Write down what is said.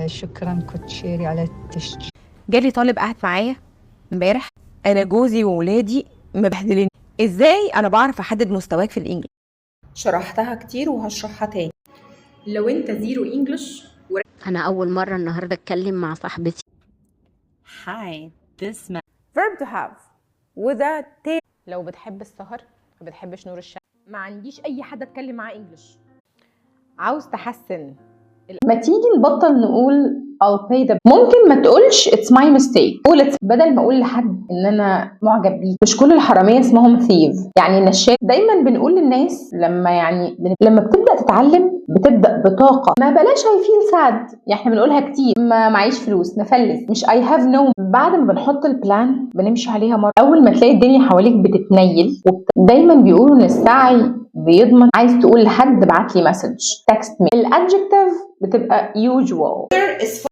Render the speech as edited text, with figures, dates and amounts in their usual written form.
شكرا coach شيري على التشجيع. جالي طالب قعد معايا امبارح. انا جوزي وولادي مبهدلين. ازاي انا بعرف احدد مستواك في ال English؟ شرحتها كتير وهشرحها تاني. لو انت zero English. انا اول مرة النهارده اتكلم مع صاحبتي. Hi, this man. verb to have وده تاني. لو بتحب السهر، ما بتحبش نور الشمس. ما عنديش اي حد اتكلم معاه English. عاوز تحسن ما تيجي نبطل نقول I'll pay the، ممكن ما تقولش it's my mistake، قول it's، بدل ما اقول لحد ان انا معجب بيه. مش كل الحرامية اسمهم thief، يعني نشال. دايما بنقول للناس لما بتبدا تتعلم بتبدا بطاقه. ما بلاش I feel sad، يعني احنا بنقولها كتير. ما معيش فلوس، نفلس، مش I have no. بعد ما بنحط ال plan بنمشي عليها مره. اول ما تلاقي الدنيا حواليك بتتنيل دايما بيقولوا ان السعي بيضمن. عايز تقول لحد بعت لي message، text me. ال adjective بتبقى usual.